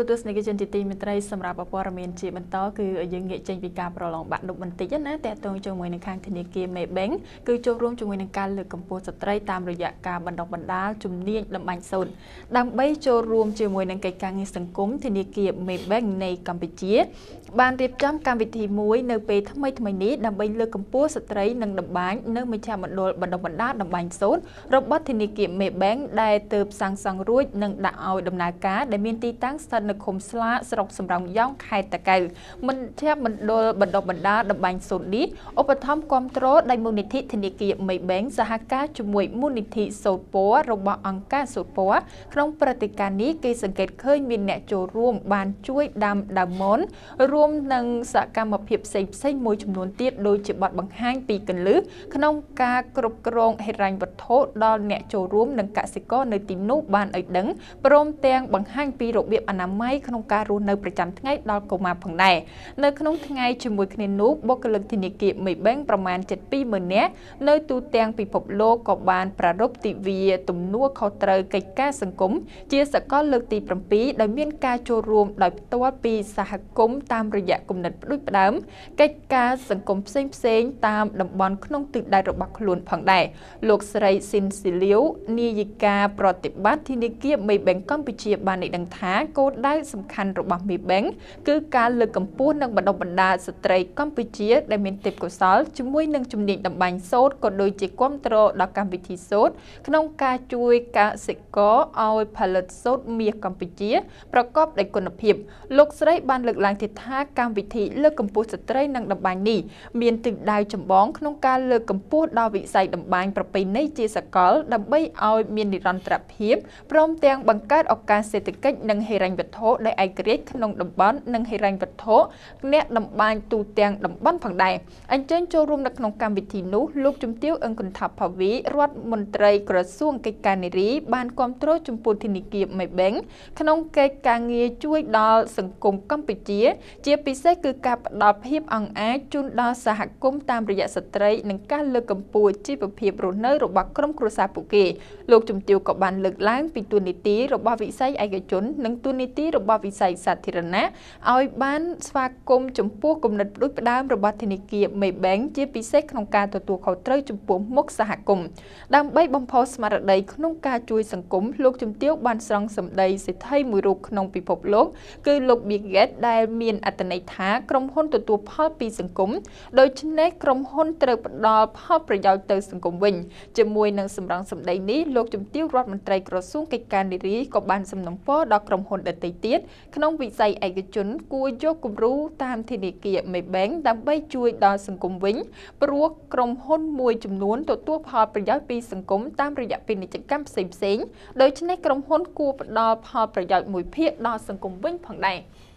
លោកទស្សនិកជនជាទីមេត្រីសម្រាប់ព័ត៌មានជាបន្តគឺយើងងាកចេញពីការប្រឡងបាក់ឌុបបន្តិចណាតកតងជាមួយនឹងខាងធនាគារ Maybank គឺចូលរួមជាមួយនឹងការលើកកម្ពស់ស្ត្រីតាមរយៈការបណ្ដុះបណ្ដាលជំនាញតម្បាញសូត្រដើម្បីចូលរួមជាមួយនឹងកិច្ចការងារសង្គមធនាគារ Maybank នៃកម្ពុជាបានរៀបចំកម្មវិធីមួយនៅពេលថ្មីៗនេះដើម្បីលើកកម្ពស់ស្ត្រីនិងតម្បាញនៅមជ្ឈមណ្ឌលបណ្ដុះបណ្ដាលតម្បាញសូត្ររបស់ធនាគារ Maybank ដែលទើបសាងសង់រួចនិងដាក់ឲ្យដំណើរការដែលមានទីតាំងស្ថិតនៅឃុំស្លាស្រុកសំរោងយ៉ងខេត្តតាកែវមជ្ឈមណ្ឌលបណ្ដុះបណ្ដាលតម្បាញសូត្រនេះឧបត្ថម្ភគាំទ្រដោយមូលនិធិធនាគារ Maybank សហការជាមួយមូលនិធិសូត្រពណ៌របស់អង្គការសូត្រពណ៌ក្នុងព្រឹត្តិការណ៍នេះគេសង្កេតឃើញមានអ្នកចូលរួមបានជួយដាំដើមមនរួមនឹងសកម្មភាពផ្សេងៗមួយចំនួនទៀតដូចជាបទបង្ហាញពីកលឹះក្នុងការគ្រប់គ្រងហិរញ្ញវត្ថុដល់អ្នកចូលរួមនិងកសិករនៅទីនោះបានឲ្យដឹងព្រមទាំងបង្ហាញពីរបៀបអនាម័យក្នុងការរស់នៅប្រចាំថ្ងៃដល់កុមារផងដែរនៅក្នុងថ្ងៃជាមួយគ្នានោះបុគ្គលិកធនាគារ Maybank ប្រមាណ 720,000 នាក់នៅទូទាំងពិភពលោកក៏បានប្រារព្ធទិវាទំនួលខុសត្រូវកិច្ចការសង្គមជាសកលលើកទី7ដោយមានការចូលរួមដោយផ្ទាល់ពីសហគមន៍តាមរយៈគំនិតផ្ដួចផ្ដើមកិច្ចការសង្គមផ្សេងៗតាមតំបន់ក្នុងទិសដៅរបស់ខ្លួនផងដែរលោកស្រីស៊ីនស៊ីលាវនាយិកាប្រតិបត្តិធនាគារ Maybank កម្ពុជាបានឲ្យដឹងថាគោលដៅសំខាន់របស់ Maybank គឺការលើកកម្ពស់និងបណ្ដុះបណ្ដាលស្ត្រីកម្ពុជាដែលមានទេពកោសល្យជាមួយនឹងជំនាញតម្បាញសូត្រក៏ដូចជាគាំទ្រដល់កម្មវិធីសូត្រក្នុងការជួយកសិករឲ្យផលិតសូត្រមាសកម្ពុជាប្រកបដោយគុណភាពលោកស្រីបានលើកឡើងទៀតថាកម្មវិធីលើកកម្ពស់ស្ត្រីនិងតម្បាញនេះមានទិសដៅចម្បងក្នុងការលើកកម្ពស់ដល់វិស័យតម្បាញប្រពៃណីជាសកលដើម្បីឲ្យមាននិរន្តរភាពព្រមទាំងបង្កើតឱកាសសេដ្ឋកិច្ចនិងហិរញ្ញវត្ថុដោយឯករាជ្យក្នុងតំបន់និងហិរញ្ញវត្ថុអ្នកតម្បាញទូទាំងតំបន់ផងដែរអញ្ជើញចូលរួមនៅក្នុងកម្មវិធីនោះលោកជំទាវអឹងគន្ថាផាវីរដ្ឋមន្ត្រីក្រសួងកិច្ចការនារីបានគាំទ្រចំពោះធនាគារ Maybank ក្នុងកិច្ចការងារជួយដល់សង្គមកម្ពុជាជាពិសេសគឺការផ្ដល់ភាពអង្អាចជូនដល់សហគមន៍តាមរយៈស្ត្រីនិងការលើកកម្ពស់ជីវភាពរស់នៅរបស់ក្រុមគ្រួសារពួកគេលោកជំទាវក៏បានលើកឡើងពីតួនាទីរបស់វិស័យឯកជននិងតួនាទីរបស់វិស័យសាធារណៈឲ្យបានស្វាគមន៍ចំពោះគំនិតផ្ដួចផ្ដើមរបស់ធនាគារ Maybank ជាពិសេសក្នុងការទទួលខុសត្រូវចំពោះមុខសហគមន៍ដើម្បីបំផុសស្មារតីក្នុងការជួយសង្គមលោកជំទាវបានស្រង់សម្ដីសេដ្ឋីមួយរូបក្នុងពិភពលោកគឺលោក Bill Gates ដែលមានអត្ថន័យថាក្រុមហ៊ុនទទួលផលពីសង្គមដូច្នេះក្រុមហ៊ុនត្រូវផ្ដល់ផលប្រយោជន៍ទៅសង្គមវិញជាមួយនឹងសម្រងសម្ដីនេះលោកជំទាវរដ្ឋមន្ត្រីក្រសួងកិច្ចការនារីក៏បានសំណូមពរដល់ក្រុមហ៊ុនដទៃទៀតក្នុងវិស័យឯកជនគួរយកគំរូតាមធនាគារ Maybank ដើម្បីជួយដល់សង្គមវិញព្រោះក្រុមហ៊ុនមួយចំនួនទទួលផលប្រយោជន៍ពីសង្គមតាមរយៈពាណិជ្ជកម្មផ្សេងៗដូច្នេះក្រុមហ៊ុនគួរផ្ដល់ផលប្រយោជន៍មួយភាគដល់សង្គមវិញផងដែរ។